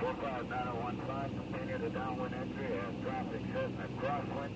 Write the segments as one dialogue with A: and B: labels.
A: 45915, continue the downwind entry and traffic Cessna crosswind.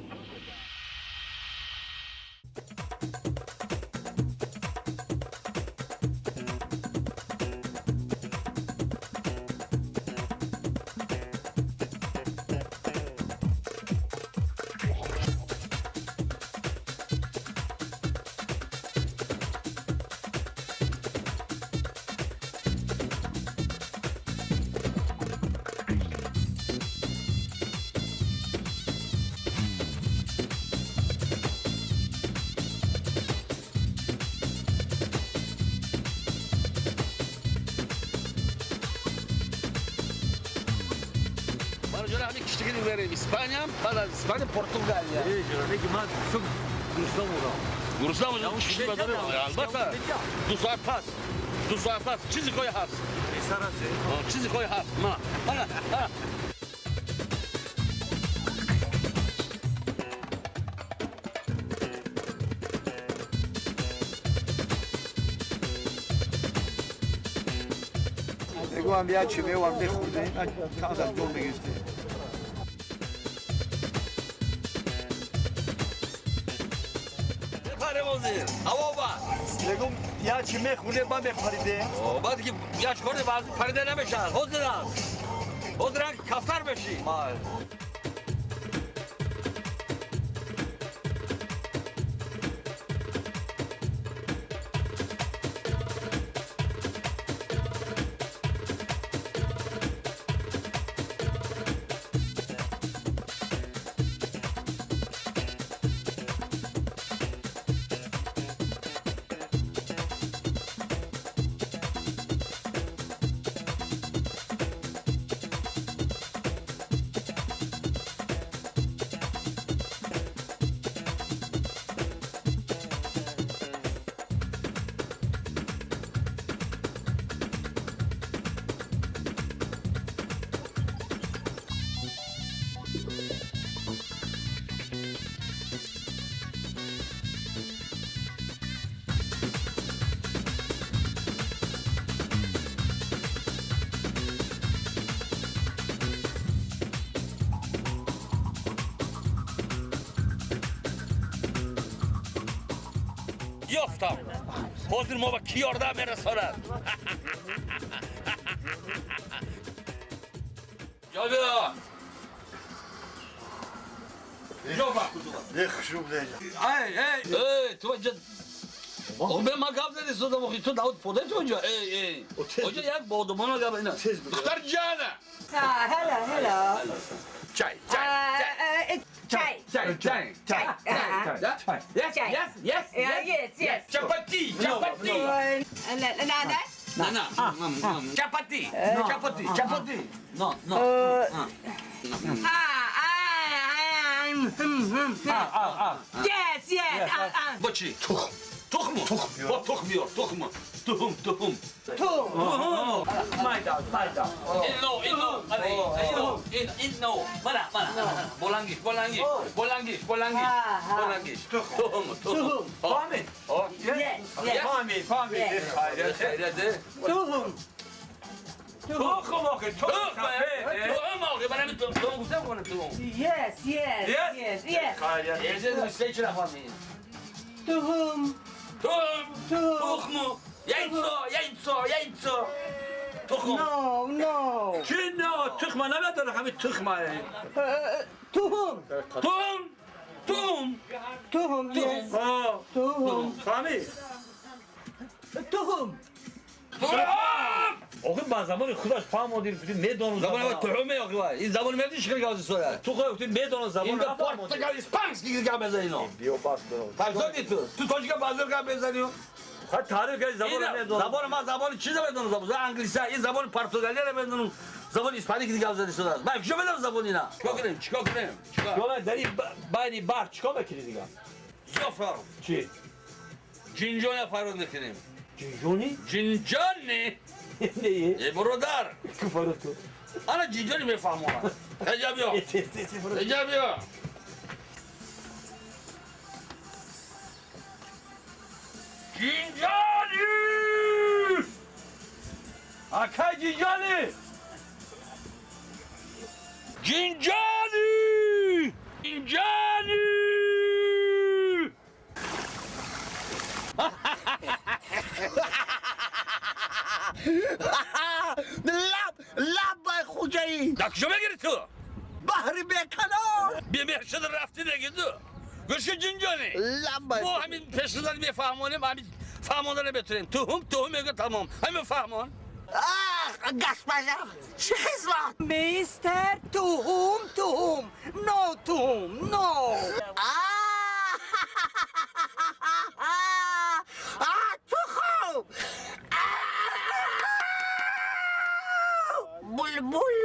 B: Испания, баъд аз Испания, Португалия.
C: Ҷуране ки ман субҳ гурусна будам.
B: Гурусна будам, чӣ бадорем? Албатта. 2 соат пас. 2 соат пас. Чизи хоҳӣ ҳаст.
C: Писар аст.
B: Чизи хоҳӣ ҳаст. Ма. Ана, ана.
D: Бегӯам як чи меовар мехӯрдем, камтар ҷон мегирифтем. Мегум як чи мехӯрдем, ба мепаридем.
B: Баъд ки як чи хӯрдем, баъд парида намешавад. Ҳозирам. Ҳозирам кафтар мешӣ. Ёфтам. Ҳозир мо ба кӣ ёрдам мерасонад? Ҷобиро! Ҷоба! Ай, эй, эй, ту ҷа О, ман гап зади судам, охи ту Давуд подай ту ҷа. Эй, эй. Оҷа як бодумона гап ина. Духтар ҷана.
E: Hello, hello.
B: Чай, чай, чай.
E: Чай.
B: Чай, чай, чай.
E: Чай.
B: Yes, yes, yes,
E: yes, yes.
B: Чапати, чапати.
E: На, на, на.
B: На, на. Чапати, чапати, чапати. No, no.
E: Yes, yes.
B: Бо чӣ? Тухм. Тухму. Бо тухм биёр, тухм. Тухм, тухм.
E: Тухм.
C: Майда, майда.
B: Ино, ино, ино, ино. Мана, мана. Болангиш, болангиш, болангиш, болангиш, болангиш. Тухм, тухм.
C: Фаҳмид?
E: Yes, yes.
C: Фаҳмид, фаҳмид. Хайрият.
B: Хайрият.
E: Тухм.
C: Тухм охи, тухм.
B: Тухм охи, барами тухм гуфтам кунам тухм.
E: Yes, yes, yes, yes.
C: Хайрият.
B: Эжез чӣ нафаҳмид?
E: Тухм.
B: Тухм, тухм. Яйцо, яйцо, яйцо. Тухм.
E: No, no.
C: Чӣ но? Тухма намедонам, ҳамин тухма.
E: Тухм.
B: Тухм. Тухм.
E: Тухм, yes. Тухм.
C: Фаҳмид?
E: Тухм.
B: Тухм!
C: Охи ба забони худаш фаҳмодӣ, медонам.
B: Забони тухм охи вай. Ин забони мебинӣ чӣ хел гап зад?
C: Ту худ гуфтӣ медонам забон.
B: Ин португал, испанский гап мезанӣ ино.
D: Биё бас дорам.
B: Фарзоди ту. Ту тоҷика базор гап мезанӣ?
C: Хай таъриф кардӣ забон медонам.
B: Забони ман забони чӣ медонам? Забони англисӣ, ин забони португалиро медонам. Забони испанӣ ки гап задӣ судааст. Ман куҷо медонам забони ина? Чикор кунем? Чикор кунем?
C: Чикор? Дар ин байни баҳр чикор мекунӣ дигар?
B: Зиёфар.
C: Чӣ?
B: Ҷинҷоня фарёд мекунем.
C: Ҷинҷони?
B: Ҷинҷони?
C: Не.
B: Э бародар.
C: Ку фарёд кун.
B: Ана ҷинҷони мефаҳмонад. Ҳеҷа биё. Ҳеҷа биё. Ҷинҷони!
C: Акай Ҷинҷони!
B: Ҷинҷони! Ҷинҷони!
F: Лаб лаб хуҷаи.
B: Дар куҷо мегири ту?
F: Баҳри беканор.
B: Бемеҳр шуда рафти деги ту. Гӯши ҷинҷони.
F: Лаб.
B: Мо ҳамин пешшудан мефаҳмонем, ҳамин фаҳмонда наметавонем. Туҳум, туҳум мегӯ тамом. Ҳамин фаҳмон.
F: Ах, госпожа, чӣ хизмат?
E: Mister Tuhum Tuhum. No Tuhum, no.
F: Тухм! Булбул!